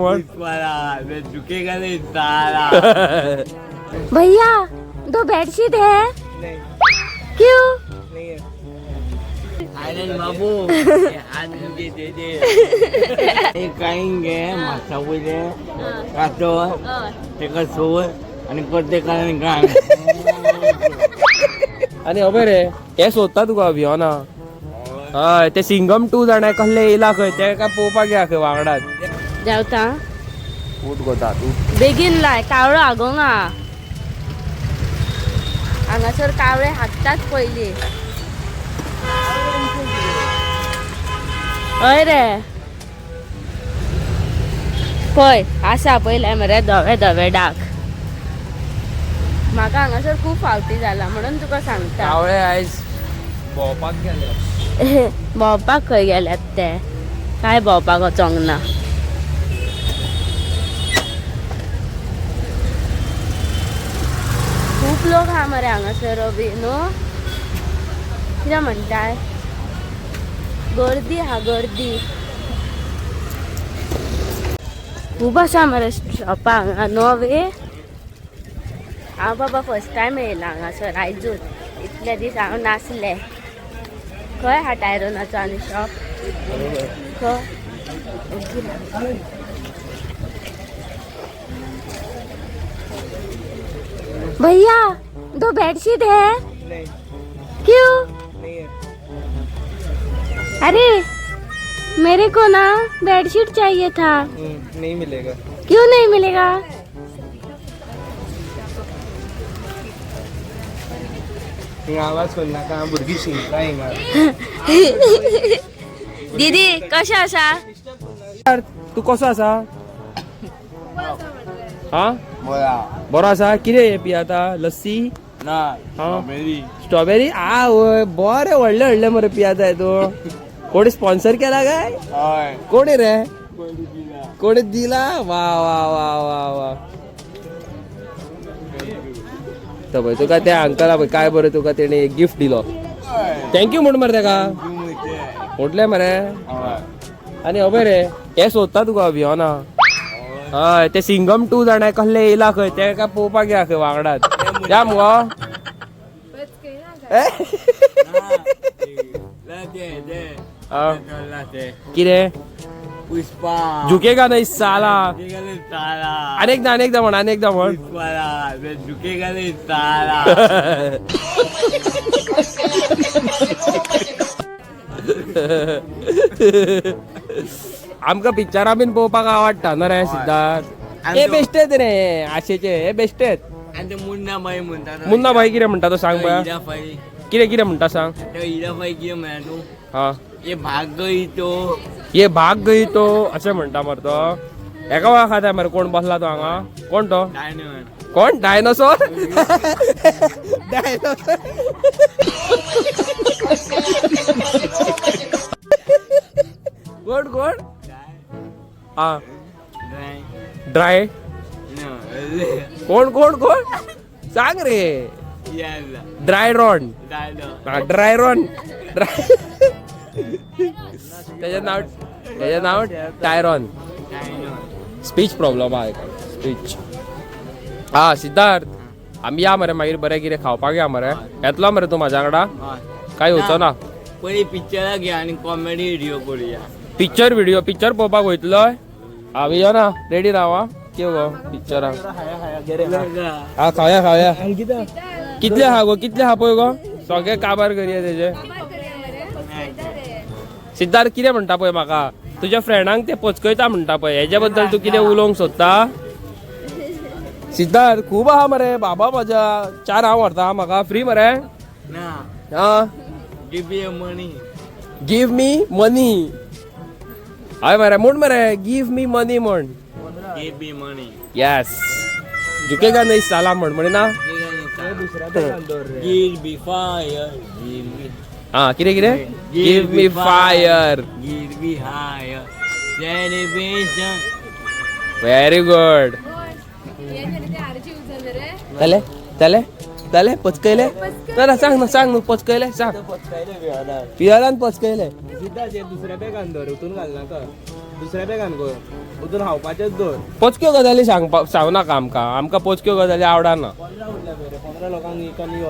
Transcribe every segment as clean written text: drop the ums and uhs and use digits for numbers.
झुकेगा नहीं साला। भैया दो बेडशीट है? नहीं। क्यों? नहीं है। आनंद बाबू, ये हाथ मुझे दे दे। हे खाएंगे मासा वयले कातळ तेका सोय आनी करते कारण काय। आनी खबर रे, हे सोदता तुका भियोना। हय, ते सिंगम 2 जाणा कसले येयला खंय, तेका पळोवपाक या खंय वांगडाच। जेवता। उठ गोता तूं। बेगीन लाय, कावळो हागोंक हा हांगासर, कावळे हागतात पयली। हय रे, पळय आसा पयले मरे धवे धवे डाग। म्हाका हांगासर खूब फावटी जाला म्हणून तुका सांगता। कावळे आयज भोंवपाक गेले। भोंवपाक खंय गेल्यात ते? काय भोंवपाक वचोंक ना। खूब लोक आहा मरे हांगासर बी न्हू, कितें म्हणटाय, गर्दी आहा, गर्दी खूब आसा मरे शॉपां हांगा न्हू वे। हांव बाबा फर्स्ट टायम येयला हांगासर आयजूच, इतले दीस हांव नासलें। खंय आहा टायरोनाचो आनी शॉप खंय? भैया दो बेडशीट है? नहीं। क्यों? नहीं है। अरे मेरे को ना बेडशीट चाहिए था। नहीं मिलेगा। क्यों नहीं मिलेगा? हिंगा आवाज करनाका, भुरगीं शिंकता हिंगा। दीदी कशें आसा? तूं कसो आसा? हा। बोला। बरो आसा। कितें हें पियाता, लस्सी? ना। हा? स्ट्रॉबेरी। स्ट्रॉबेरी आ वय, बरें व्हडलें व्हडलें मरे पियाताय तूं। कोणी स्पॉन्सर केला काय? हय। कोणी रे? कोणी दिला। कोणी दिला? वा वा वा वा वा। तर पळय तुका त्या अंकला पळय काय बरें तुका तेणे एक गिफ्ट दिलो। Thank you म्हण मरे तेका। म्हटलें मरे। आनी खबर रे, हे सोदता तुका भियोना। हय, ते सिंगम 2 जाणा कसले येयला खंय, तेका पळोवपाक या खंय वांगडाच। या मुगो। कितें? पुष्पा। झुकेगा नहीं साला। झुकेगा नहीं साला। अनेकदा अनेकदा म्हण, अनेकदा म्हण। पुष्पा झुकेगा नहीं साला। आमकां पिक्चरां बीन पळोवपाक आवडटा न्हू रे सिद्धार्थ? हे बेश्टेच रे, आशेचे हे बेश्टेच। आनी ते मुन्ना भाई म्हणटा तो। मुन्ना भाई कितें म्हणटा तो सांग पळया। हिरा भाई। कितें कितें म्हणटा सांग। तो हिरा भाई कितें म्हणटा तूं? हा। ये भाग गई तो। ये भाग गई तो अशें म्हणटा मरे तो। एका वेळा खाता मरे। कोण बसला तो हांगा? कोण तो? डायनो। कोण? डायनोसोर? डायनोसोर कोण कोण? हा, ड्राय कोण कोण कोण सांग रे। ड्रायरॉन, ड्रायरॉन, ड्राय त्याचे नाव, त्याचे नाव टायरॉन। स्पीच प्रॉब्लम आहा स्पीच। हा सिद्धार्थ, आमी या मरे मागीर बरें कितें खावपाक या मरे। येतलो मरे तूं म्हाज्या वांगडा? काय येवचो ना? पयलीं पिक्चराक या आनी कॉमेडी व्हिडिओ करूया। पिक्चर व्हिडिओ, पिक्चर पळोवपाक वयतलो आमी? यो ना, रेडी राव। हा, कितें गो पिक्चराक? हा, खावया खावया। कितले आहा गो, कितले आहा पळय गो, सगळे काबार करया तेजे। सिद्धार्थ कितें म्हणटा पळय म्हाका, तुज्या फ्रेंडांक ते पचकयता म्हणटा पळय, हेज्या बद्दल तूं कितें उलोवंक सोदता? सिद्धार्थ खूब आहा मरे बाबा म्हज्या, 4 हांव व्हरता म्हाका फ्री मरे। ना। हा। Give me money. Give me money. हय मरे, म्हण मरे, गिव मी मनी म्हण। Give me money. Yes, झुकेगा नहीं साला म्हण, म्हणिना? Give me fire. Give me. हा, कितें कितें? Give me fire. Give me higher. Celebration. Very good. जालें जालें जालें, पचकयलें। ना सांग ना, सांग न्हू, पचकयले सांग. पियालान पचकयले. दुसऱ्या बॅगान धर, उतून घालनाका, दुसऱ्या बॅगान कर, उतून खावपाचेच धर. पोचक्यो गजाली सांगपा सांगू नाका आमकां, आमकां पोचक्यो गजाली आवडना. 15 उरल्या रे, 15 लोकांक एक आनी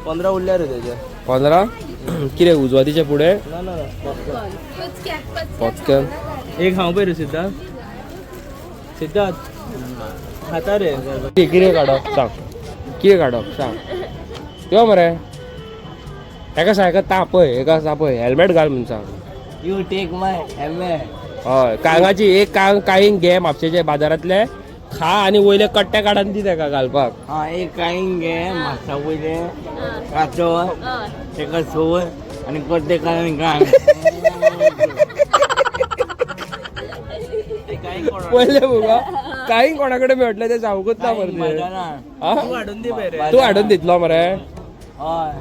15 उरल्या रे तेजे. 15 कितें उजवातीचे फुडें? ना ना पचक्यान एक हांव पळय रे सिद्धार्थ, सिद्धार्थ खाता रे. कितें काडप सांग, कितें काडप सांग. यो मरे एका सांग, एका तापय, एका तापय, हेल्मेट घाल म्हूण सांग. You take my helmet. हय, कांगाची एक कांग काळींग घे म्हापशेचे बाजारांतले, खा आनी वयले कट्टे काडून दी तेका घालपाक. हा एक काळींग घे म्हापसा वयले काचो तेका सोय आनी कोटेकारान घाल. पयले मुगो काळींग कोणा कडेन मेळटलें तें सांगूच ना मरे. तूं हाडून दी पळय रे. तूं हाडून दितलो मरे? हय.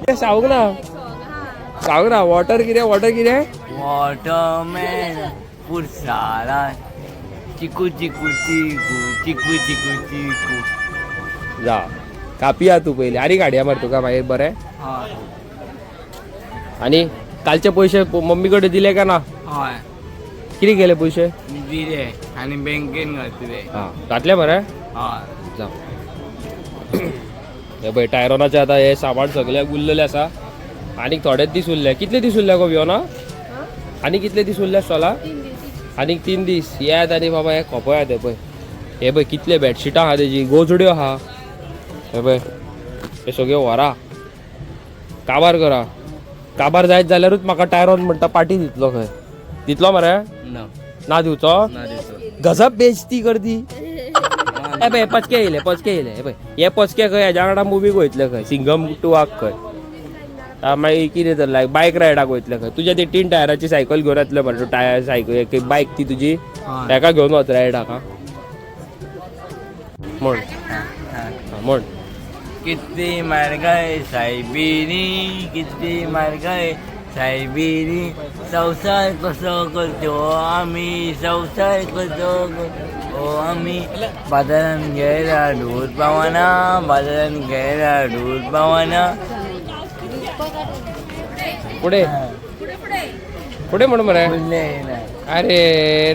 तें सांगूंक ना, सांगूंक ना. वॉटर कितें, वॉटर कितें? वॉटरमॅन पुरसाला चिकू चिकू चिकू चिकू चिकू चिकू. जा कापिया तूं पयलीं, आनी गाडया मार तुका मागीर बरें. हय. आनी कालचे पयशे मम्मी कडेन दिले काय ना? हय. कितें केले पयशे? दिले आनी बँकेन घातले. हां घातले मरे? हय. जावं. हे पळय टायरोनाचे आतां हे सामान सगळें उरलेलें आसा, आनीक थोडेच दीस उरले. कितले दीस उरले गो वियोना? आनी कितले दीस उरले स्टॉला? आनीक 3 दीस. येयात आनी बाबा हे खोपयात. हे पळय, हे पळय कितले बेडशिटां आहा तेजी, गोजड्यो आहा. हे पळय हे सगळ्यो व्हरा, काबार करा. काबार जायत जाल्यारूच म्हाका टायरोन म्हणटा पाटी दितलो खंय. दितलो मरे? ना. ना दिवचो? ना दिवचो. गजब बेजती करती. हे पळय पचके येयले, पचके येयले. हे पळय हे पचके खंय हेज्या वांगडा मुवीक वयतले खंय, सिंगम 2 आक खंय. मागीर कितें तर लायक बायक रायडाक वयतले खंय. तुज्या ती 3 टायराची सायकल घेवन येतले मरे तूं, टायर सायकल बायक ती तुजी तेका घेवन वच रायडाक. हा म्हण, म्हण. कितली म्हारगाय सायबिणी, कितली म्हारगाय सायबिणी, संवसार कसो करचो आमी, संवसार कसो करचो आमी, बाजारान गेल्यार ढोल पावना, बाजारान गेल्यार ढोल पावना. फुडें फुडें म्हण मरे. अरे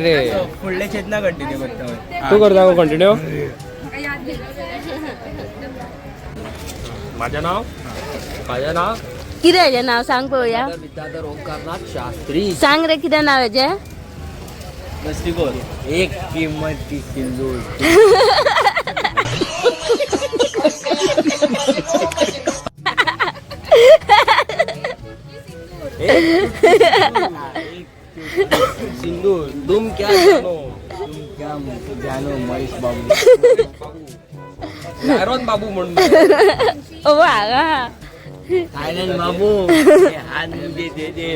रे फुडले चेतना कंटिन्यू करता. तूं करता गो कंटिन्यू. माझें नांव, माझें नांव कितें हेजें नांव सांग पळोवया. विद्याधर ओंकारनाथ शास्त्री. सांग रे कितें नांव हेजें? एक किंमत ती सिंदूर. सिंदूर तुम क्या जानो, तुम क्या जानो महेश बाबू. नायरोन बाबू म्हणून. ओ हांगा थायलंड बाबू हात मुझे दे दे.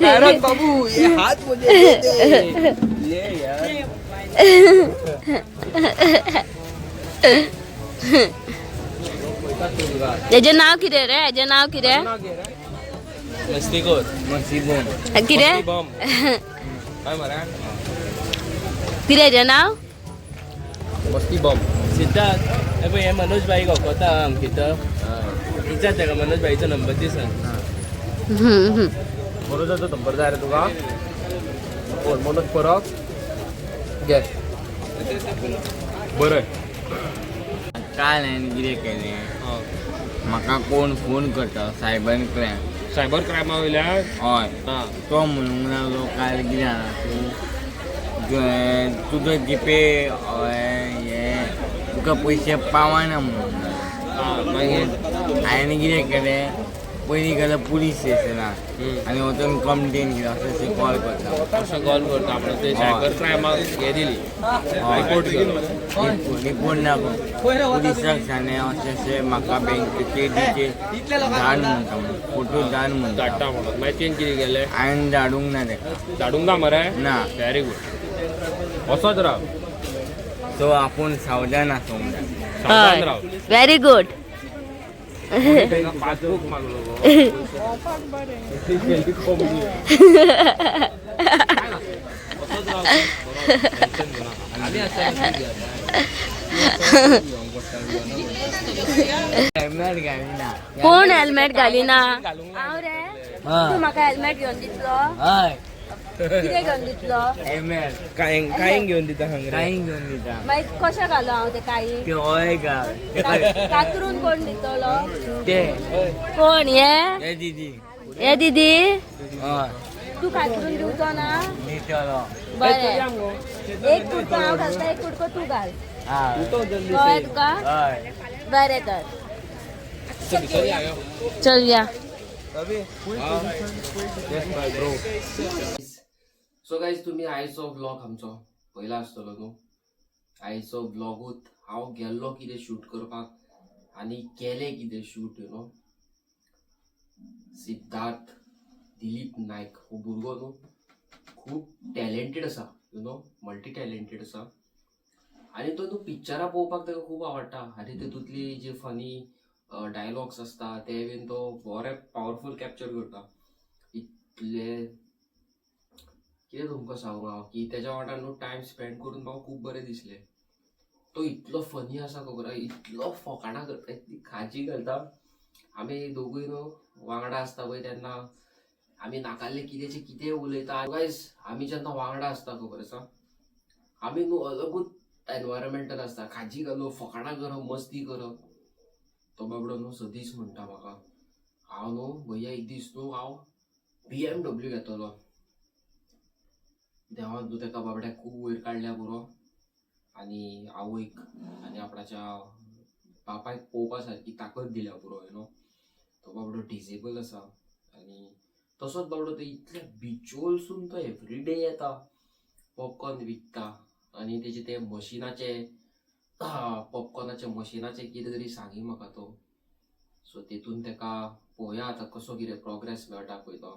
नायरोन बाबू ये हात मुझे दे दे. ये यार. हेजें नांव कितें रे? हेजें नांव कितें? मस्तीखोर. मसिबोम. कितें बम काय मरे? कितें हेजें नांव? मस्ती बम. सिद्धार्थ हे पळय हे मनोज भाई वखता अंकिता, विचार ताका मनोज भाईचो नंबर दी सांग. मनोजाचो नंबर जाय रे तुका? कोण मनोज परब घे बरें. काल हांवें कितें केलें, म्हाका कोण फोन करता सायबर क्रायम. सायबर क्रायमा वयल्यान? हय. हां. तो म्हणूंक लागलो काल कितें जाणा तूं, तुजो जीपे हें तुका पयशे पावना म्हणून. मागीर हांवें कितें केलें, पयलीं गेलो पुलीस स्टेशनार आनी वचून कंप्लेन केली, अशें अशें कॉल करता. अशें कॉल करता म्हणून ते सायबर क्रायमाक हें दिली, रिपोर्ट केलो. रिपोर्ट ना, पुलिसाक सांगलें अशें अशें म्हाका बँकेचे डिटेल धाड म्हणटा, म्हणून फोटो धाड म्हणटा. धाडटा म्हणून. मागीर तेणें कितें केलें? हांवें धाडूंक ना ताका. धाडूंक ना मरे? ना. व्हेरी गूड, असोच राव. सो आपूण सावधान आसूंक जाय. सावधान राव. Very good. Passbook मागलो गो. असोच राव तूं. बरो, टेन्शन घेवनाका. आमी आसतना तूं भियेता. हेल्मेट घालिना. कोण हेल्मेट घालिना? घालूंक हांव रे. हय. तूं म्हाका हेल्मेट घेवन दितलो? हय. कितें घेवन दितलो? हेल्मेट. कांय कांय घेवन दिता सांग रे. कांय घेवन दिता. मागीर कशें घालो हांव तें काळी? ते हय घाल. कातरून कोण दितलो? ते कोण हे? हे दिदी. हे दिदी. हय. तूं कातरून दिवचो ना? दितलो. बरें, एक कुडको हांव घालता, एक कुडको तूं घाल. हा. कळ्ळें तुका? हय. बरें तर चल या. सो गायज, तुमी आयचो व्लॉग आमचो पयला आसतलो न्हू. आयचो व्लॉगूत हांव गेल्लो कितें शूट करपाक आनी केलें कितें shoot, you know. Siddharth Dilip Naik हो भुरगो न्हू खूब टॅलेंटेड आसा, you know, multi talented आसा. आनी तो न्हू पिक्चरां पळोवपाक ताका खूब आवडटा आनी तितूंतली जी फनी डायलॉग्स आसता ते बीन तो बरे पावरफूल कॅप्चर करता. इतले कितें तुमकां सांगू हांव की तेज्या वांगडा न्हू टायम स्पेंड करून म्हाका खूब बरें दिसलें. तो इतलो फनी आसा खबर आहा, इतलो फकाणां करता, इतली खाजी घालता. आमी दोगूय न्हू वांगडा आसता पळय तेन्ना आमी नाकाल्ले कित्याचें कितें उलयता. गायज, आमी जेन्ना वांगडा आसता खबर आसा, आमी न्हू अलगूच एनवायरमेंटान आसता. खाजी घालप, फकाणां करप, मस्ती करप. तो बाबडो न्हू सदींच म्हणटा म्हाका, हांव न्हू भैया एक दीस न्हू हांव BMW घेतलो. देवान न्हू ताका बाबड्याक खूब वयर काडल्या पुरो. आनी आवयक आनी आपणाच्या बापायक पळोवपा सारकी ताकद दिल्या पुरो, you know. तो बाबडो डिजेबल आसा आनी तसोच बाबडो तो इतल्या बिचोलसून तो एवरीडे येता, पॉपकॉर्न विकता. आनी तेजे ते मशिनाचे, पॉपकॉर्नाचे मशिनाचे कितें तरी सांगी म्हाका तो. सो तितून ताका पळोवया आतां कसो कितें प्रोग्रेस मेळटा पळय तो.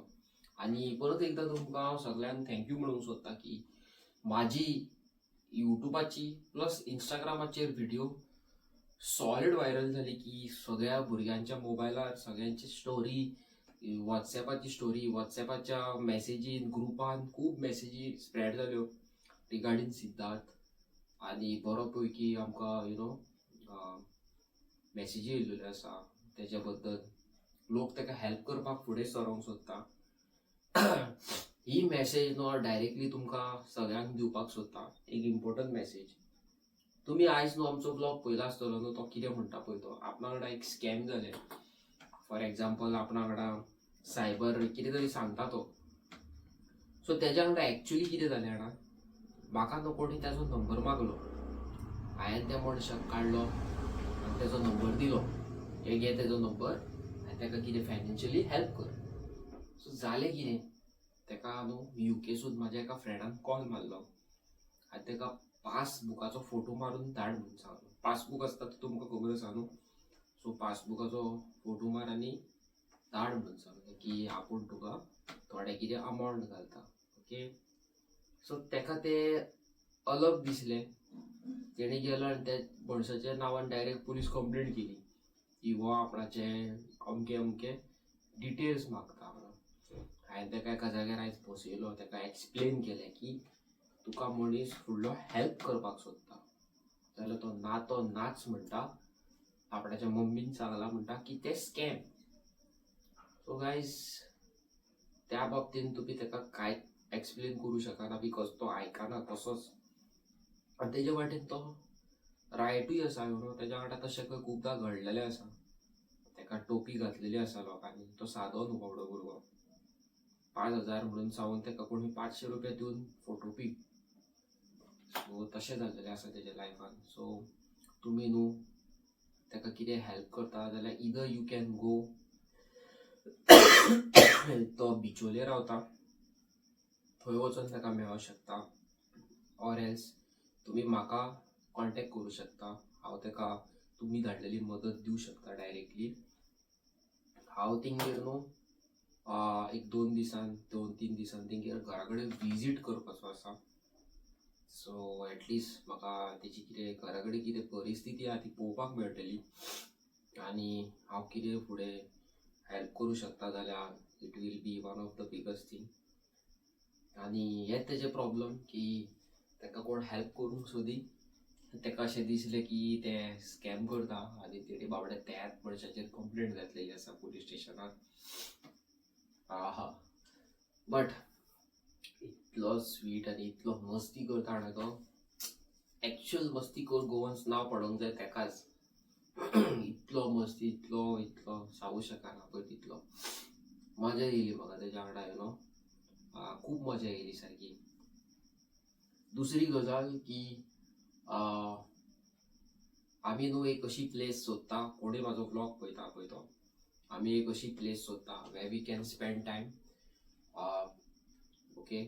आनी परत एकदां तुमकां हांव सगल्यांक thank you म्हणूंक सोदता की म्हाजी युट्यूबाची प्लस इंस्टाग्रामाचेर व्हिडियो सॉलिड व्हायरल जाली की सगळ्या भुरग्यांच्या मोबायलार सगळ्यांची स्टोरी, वॉट्सॅपाची स्टोरी, वॉट्सॅपाच्या मॅसेजीन, ग्रुपान खूब मॅसेजी स्प्रेड जाल्यो रिगार्डींग सिद्धार्थ. आनी बरो पैकी आमकां you know मॅसेजी येयल्ल्यो आसा तेच्या बद्दल. लोक ताका हेल्प करपाक फुडें सरोंक सोदता. ही मॅसेज न्हू हांव डायरेक्टली तुमकां सगळ्यांक दिवपाक सोदता, एक इम्पोर्टंट मॅसेज. तुमी आयज न्हू आमचो ब्लॉग पळयला आसतलो न्हू, तो कितें म्हणटा पळय तो, आपणा वांगडा एक स्कॅम जालें. फॉर एग्जाम्पल, आपणा वांगडा सायबर कितें तरी सांगता तो. सो तेज्या वांगडा एक्चुली कितें जालें जाणा, म्हाका न्हू कोणी ताजो नंबर मागलो. हांवें त्या मनशाक काडलो आनी तेजो नंबर दिलो, हे घे तेजो नंबर आनी ताका कितें फायनान्शियली हेल्प कर. सो जालें कितें, ताका न्हू युकेसून म्हाज्या एका फ्रेंडान कॉल मारलो आनी ताका पासबुकाचो फोटो मारून धाड म्हणून सांगलो. पासबूक आसता तो तुमकां खबर आसा न्हू. सो पासबुकाचो फोटो मार आनी धाड म्हणून सांगलें की आपूण तुका थोडे कितें अमावंट घालता. ओके, सो ताका तें अलग दिसलें. तेणी गेलो आनी त्या मनशाच्या नांवान डायरेक्ट पुलीस कंप्लेंट केली की हो आपणाचे अमके अमके डिटेल्स मागता म्हणून. हांवें ताका एका जाग्यार आयज बसयलो, ताका एक्सप्लेन केलें की तुका मनीस फुडलो हेल्प करपाक सोदता जाल्यार तो ना तो नाच म्हणटा. आपणाच्या मम्मीन सांगलां म्हणटा की तें स्कॅम. सो गायज, त्या बाबतीन तुमी ताका कांय एक्सप्लेन करूं शकना because तो आयकना कसोच. आनी तेजे वाटेन तो रायटूय आसा, you know. तेज्या वांगडा तशें खंय खुबदां घडलेलें आसा. ताका टोपी घातलेली आसा लोकांनी. तो सादो न्हू बाबडो भुरगो. 5,000 म्हणून सांगून ताका कोणी 500 रुपया दिवन फोटोपी. सो तशें जाल्लेलें आसा तेज्या लायफान. सो तुमी न्हू ताका कितें हेल्प करता जाल्यार इदर you can go, तो बिचोले रावता, थंय वचोन ताका मेळोंक शकता, ऑर एल्स तुमी म्हाका कॉन्टेक्ट करूं शकता. हांव ताका तुमी धाडलेली मदत दिवं शकता डायरेक्टली. हांव तेंगेर न्हू एक दोन दिसान, 2-3 दिसान तेंगेर घरा कडेन विजीट करपाचो आसा. सो एटलिस्ट म्हाका तेजी कितें घरा कडेन कितें परिस्थिती आहा ती पळोवपाक मेळटली आनी हांव कितें फुडें हेल्प करूं शकता जाल्यार it will be one of the biggest thing. आनी हेच तेजे प्रॉब्लम की ताका कोण हेल्प करूंक सोदी, ताका अशें दिसलें की ते स्कॅम करता आनी तेणी बाबड्या त्याच मनशाचेर कंप्लेंट घातलेली आसा पुलीस स्टेशनार. आहा, बट इतलो स्वीट आनी इतलो मस्ती करता जाणा तो. एक्चुअल मस्ती कर गोवन्स नांव पडोंक जाय तेकाच. इतलो मस्ती, इतलो इतलो सांगू शकना पळय, तितलो मजा येयली म्हाका तेज्या वांगडा, you know, खूब मजा येयली सारकी. दुसरी गजाल की आमी न्हू एक अशी प्लेस सोदता, कोणूय म्हाजो व्लॉग पळयता पळय तो, आमी एक अशी प्लेस सोदता where we can spend time, okay?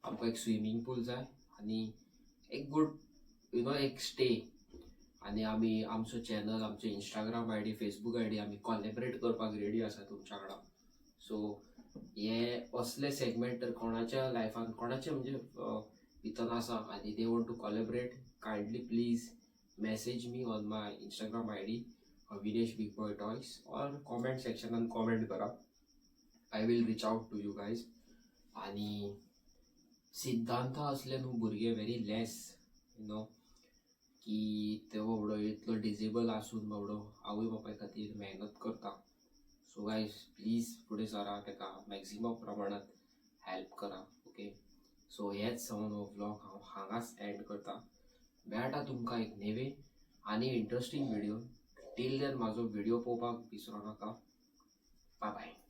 आमकां एक स्विमींग पूल जाय आनी एक गुड you know एक स्टे. आनी आमी आमचो चॅनल, आमचो इंस्टाग्राम आयडी, फेसबूक आयडी आमी कॉलेबरेट करपाक रेडी आसा तुमच्या वांगडा. सो हे असले सेगमेंट तर कोणाच्या लायफान, कोणाचे म्हणजे भितर आसा आनी they want to collaborate, kindly please message me on my Instagram ID, Vinesh Big Boy Toys, or comment सेक्शनान comment करा. I will reach out to you guys. आनी सिद्धांत असले न्हू भुरगे व्हेरी लेस, you know, की ते बाबडो इतलो डिजेबल आसून बाबडो आवय बापाय खातीर मेहनत करता. सो गायज, प्लीज फुडें सरा, ताका मॅक्झिमम प्रमाणात हेल्प करा, ओके? सो हेच सावन हो व्लॉग हांव हांगाच एंड करता. मेळटा तुमकां एक नेवे आनी इंट्रस्टींग व्हिडियो. टील then म्हाजो व्हिडियो पळोवपाक विसरो नाका. Bye bye.